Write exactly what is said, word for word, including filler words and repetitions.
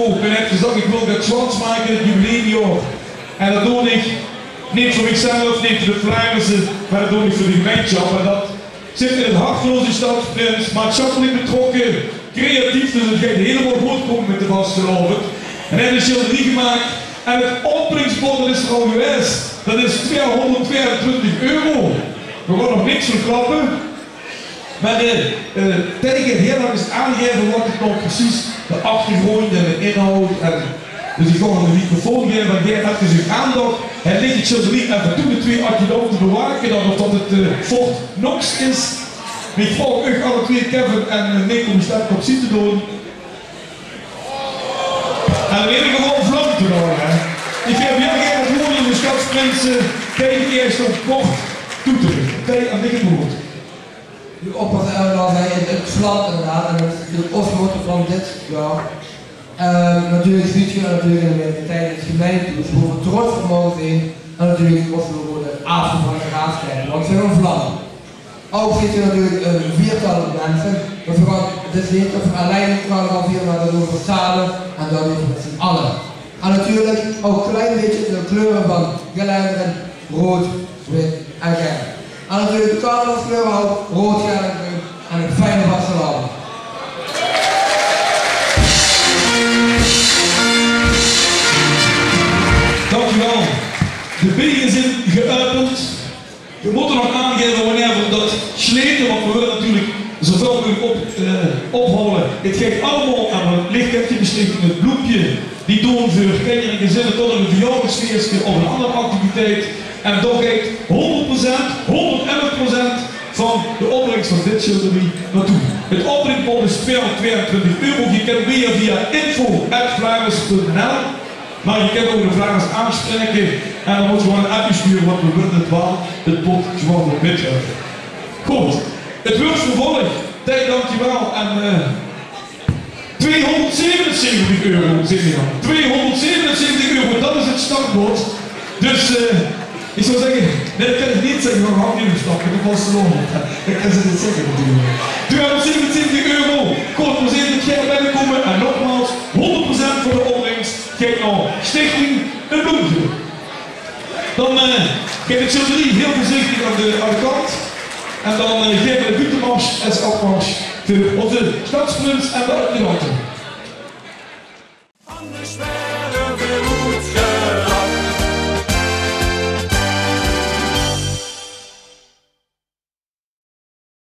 Oh, ich höb net gezag, ich wil get sjoons make in 't jubileumjaor. En det doon ich neet veur mich zelf, neet veur de Flaarisse, mer det doon ich veur de gemeinsjap. En det zit in 't hart van ózze sjtadsprins, maatsjappelik betrokke, creatief, dus 't geit hielemaol good kómme mit de vastelaovend. En hae haet ein sjilderie gemaak en 't opbrengsbord, det is d'r al gewaes. Det is tweehonderdtweeëntwintig euro. Veer gaon nog niks verklappe. Mer, eh, eh, Thei geit hiel efkes aangaeve waat 't noe precies, de achtergróndj en de inhald. En dus ich gaon 'm de microfoon gaeve en gaef efkes eur aandach. Hae ligk 't sjilderie effe toe de twee adjudante bewake, dan of det 't, eh, Fort Knox is. Ich vraog uch alle twee, Kevin en, eh, Nick, óm eur stem op zien te doon. En dan weit ich waal vlam te doon, hè. Ich gaef hiel gaer 't woord aan de sjtadsprins, eh, Thei de Ierste, óm kort toe te lichte. Thei, aan dich 't woord. Uch oppas, Erwin al zag, 't, 't vlamt inderdaad. En det is natuurlik ós motto van dit jaor. Ehm, natuurlik zuut geer natuurlik in de Tij 't gemeintehoes, wo veer trots op moge zeen. En natuurlik ós logo, de aafsjil van de Graafsjteit, want veer höbbe vlam. Ouch zit hie natuurlik ein viertal minse. Det veer, 't is neet det veer allein carnaval viere, mer det doon veer same en det doon veer mit zien alle. En natuurlik ouch ein klein bietje de kleure van Gelaendere, rood, wit en gael. En natuurlik de carnavalskleure ouch, rood, gael en greun. En ein fijne vastelaovend. Dankjewel. De beeje zeen geäöpend. Veer mótte nog aangaeve wienie veer det sjlete, want veer wille natuurlik zoväöl meugelik op, eh, ophaole. 't Geit allemaol aan ein lichtkentje, de Sjtichting 't Bleumke. Die doon veur kinger en gezinne tot ein verjaordagsfieëske of ein anger activiteit. En dao geit hóngerd procent, hóngerdelf procent van de opbrengs van dit sjilderie naotoe. 't Opbrengsbord is tweehonderdtweeëntwintig euro. Geer kint mieë via info at flaris punt n l. Mer geer kint ouch de Flaarisse aanspraeke en dan mót geer waal ein appje sjture, want veer wille 't waal, 't pot, gewoon waal mit höbbe. Good, 't wuuert vervolg. Thei, dankjewel. En, eh, tweehonderdzevenenzeventig euro, zeen veer dan. Tweehonderdzevenenzeventig euro, det is 't sjtartbod. Dus, eh, ich zou zègke, nae, det kan ich neet zègke, want veer gaon neet opstappe. Det waas te lang. Det kan ich neet zègke natuurlik. Tweehonderdzevenenzeventig euro, kort veer zeen det geer binnekomme. En nogmaals, hóngerd procent van de opbrengs geit nao Sjtichting 't Bleumke. Dan, eh, geit 't sjilderie hiel veurzichtig aan de, aan de kant. En dan, eh, gaeve veer de buuttemars es aafmars veur ózze sjtadsprins en de adjudante.